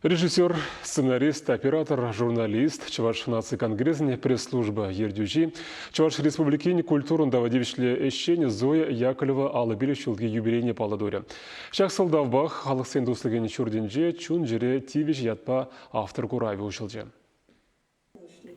Режиссер, сценарист, оператор, журналист, Чӑваш наци конгресӗн пресс-служба ертӳҫи, Чӑваш Республикин культурӑн тава тивӗҫлӗ ӗҫченӗ Зоя Яковлева 55 ҫулхи юбилейне паллӑ турӗ. Ҫак сӑлтавпах Халӑхсен туслӑхӗн ҫуртӗнче Чун-чӗре тивӗҫ ятпа автор куравӗ уҫӑлчӗ.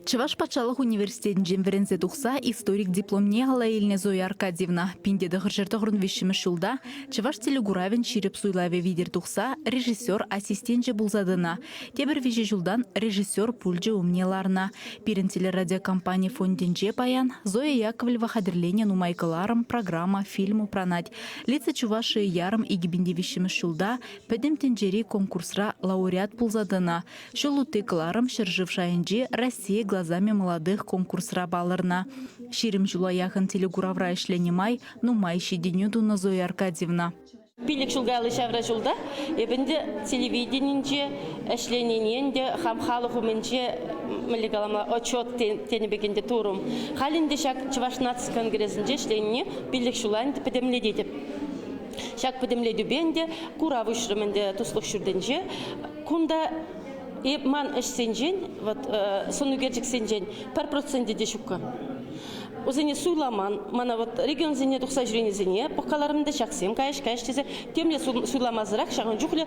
Чӑваш патшалӑх университетӗнчен вӗренсе тухса историк дипломне алла илнӗ Зоя Аркадьевна 1993 ҫулта Чӑваш телекуравӗн ҫирӗп суйлавӗ витӗр тухса режиссер ассистенчӗ пулса тӑнӑ. Тепӗр виҫӗ ҫултан режиссер пульчӗ умне ларнӑ. Пирӗн телерадиокомпани фондӗнче паян Зоя Яковлева хатӗрленӗ нумай кӑларӑм, программа, фильм упранать. Лица Чувашии ярӑм 2003 ҫулта Пӗтӗм тӗнчери конкурсра лауреат пулса тӑнӑ. Ҫул утти кӑларӑм ҫӗршыв шайӗнчи «Россия глазами молодых» конкурсра палӑрнӑ. 20 ҫула яхӑн телекуравра ӗҫленӗ май нумай ҫитӗнӳ тунӑ Зоя Аркадьевна. 5 ҫул каялла ҫавра ҫулта эпӗ ӗнтӗ телевиденинче ӗҫленине ӗнтӗ хам халӑх умӗнче мӗнле калама отчет тенӗ пек ӗнтӗ турӑм. Халь ӗнтӗ ҫак Чӑваш наци конгресӗнче ӗҫленине 5 ҫула ӗнтӗ пӗтӗмлететӗп. Ҫак пӗтӗмлетӳпе ӗнтӗ курав уҫрӑм ӗнтӗ Туслӑх ҫуртӗнче. Кунта эп ман ӗҫсенчен, вот сӑн ӳкерчӗксенчен пӗр проценчӗ те ҫуккӑ. Вӗсене суйламан. Мана вот регионсене тухса ҫӳренисене пӑхкаларӑм та ҫаксем кайӗҫ, кайӗҫ тесе темле суйламасӑрах ҫакӑн чухлӗ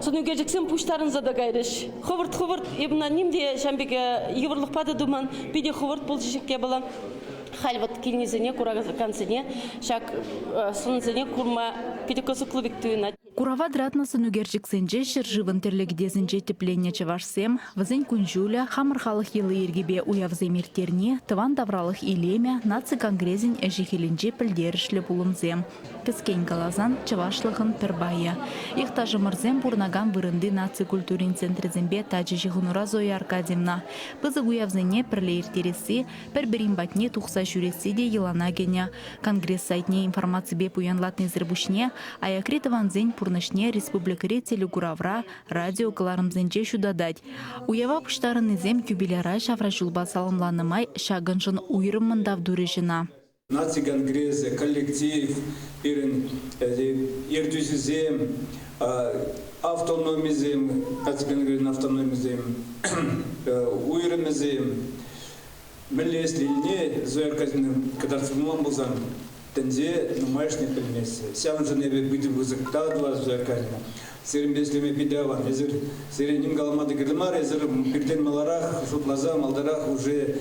сӑн ӳкерчӗксем пуҫтарӑнса та кайрӗҫ. Хӑвӑрт-хӑвӑрт эп ӑна ним те ҫавӑн пек йывӑрлӑхпа та туман. Питӗ хӑвӑрт пулчӗ ҫак япала. Халь вот килнисене, куракансене ҫак сӑнсене курма питӗ кӑсӑклӑ пек туйӑнать. Курава тӑратнӑ сӑнӳкерчӗксенче ҫӗршывӑн тӗрлӗ кӗтесӗнче тӗпленнӗ чӑвашсем, вӗсен кун-ҫулӗ, хамӑр халӑх йӑли-йӗркипе уявсем ирттерни, тӑван тавралӑх илемӗ, наци конгресӗн ӗҫӗ-хӗлӗнчи пӗлтерӗшлӗ пулӑмсем. Кӗскен каласан, чӑвашлӑхӑн пӗр пайӗ. Йӑхташӑмӑрсем пурӑнакан вырӑнти наци культурин центрӗсемпе тачӑ ҫыхӑнура Зоя Аркадьевна. Пысӑк уявсене пӗрле ирттересси, пӗр-пӗрин патне тухса ҫӳресси те йӑлана кӗнӗ. Конгресс сайтне информаципе пуянлатнисӗр пуҫне аякри тӑвансен пурнӑҫне республикӑри телекуравра, радиокӑларӑмсенче ҫутатать. Уява пуҫтарӑннисем юбиляра ҫавра ҫулпа саламланӑ май ҫакӑншӑн уйрӑммӑн тав турӗҫ ӑна. Наци конгресӗ, коллектив, пирӗн ертӳҫӗсем, автономисем, наци конгресӗн автономисем, уйрӑмӗсем Мӗнле ӗҫленине Зоя Аркадьевна кӑтартса пыман пулсан тӗнче нумайӑшне пӗлмест. Ҫавӑншӑн эпӗ питӗ пысӑк тав тӑвас Зоя Аркадьевна. Сирӗнпе ӗҫлеме питӗ аван. Эсир сире ним калама та кирлӗ мар. Эсир пиртен маларах шутласа малтарах уже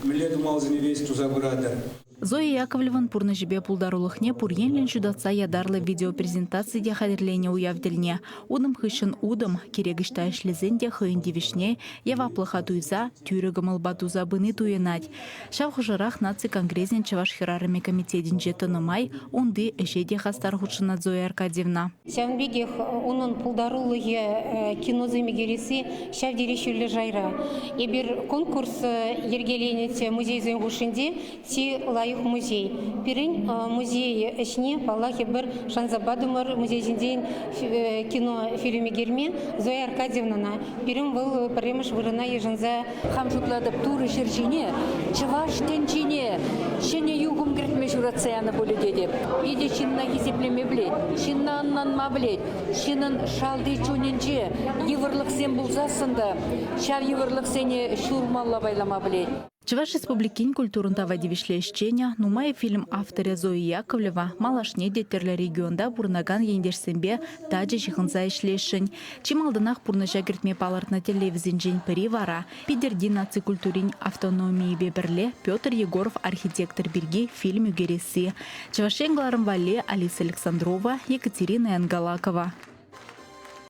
мӗнле тумаллисене веҫ туса пыратӑр. Зоя Яковлеван пурнӑҫӗпе пултарулӑхне пур енлӗн ҫутатса ятарлӑ видеопрезентаци те хатӗрленӗ уяв тӗлне. Утӑм хыҫҫӑн утӑм, кирек ӑҫта ӗҫлесен те хӑйӗн тивӗҫне яваплӑха туйса, тӳрӗ кӑмӑлпа туса пыни туйӑнать. Ҫав хушӑрах Наци конгресӗн Чӑваш хӗрарӑмӗ комитетӗнче тӑнӑ май унти ӗҫе те хастар хутшӑнать Зоя Аркадьевна. Ҫавӑн пекех унӑн пултарулӑхӗ киносем ӳкересси ҫав тери ҫӳллӗ шайра. Эпир конкурс йӗркеленӗччӗ музейсен хушшинче чи лайӑх музей. Пирӗн музей ӗҫне, паллах, эпир шанса патӑмӑр музей ҫинчен кино фильм ӳкерме Зоя Аркадьевнӑна. Пирӗн вӑл пӗрремӗш вырӑна йышӑнса Хам шутлатӑп, Турӑ ҫӗр ҫине, чӑваш тӗнчине ҫӗнӗ юхӑм кӗртме ҫуратса янӑ пулӗ тетӗп. Питӗ ҫынна хисеплеме пӗлет, ҫынна ӑнланма пӗлет. Ҫыннӑн шалти чунӗнче йывӑрлӑхсем пулсассӑн та ҫав йывӑрлӑхсене ҫурмалла пайлама пӗлет. Чӑваш Республикин культурӑн тава тивӗҫлӗ ӗҫченӗ, нумай фильм авторӗ Зоя Яковлева малашне те тӗрлӗ регионта пурӑнакан ентешсемпе тачӑ ҫыхӑнса ӗҫлесшӗн. Чи малтанах пурнӑҫа кӗртме палӑртнӑ тӗллевсенчен пӗри вара Питӗрти наци культурин автономийӗпе пӗрле Петр Егоров архитектор пирки фильм ӳкересси. Чӑваш Ен кӑларӑм валли Алиса Александрова, Екатерина Янгалакова.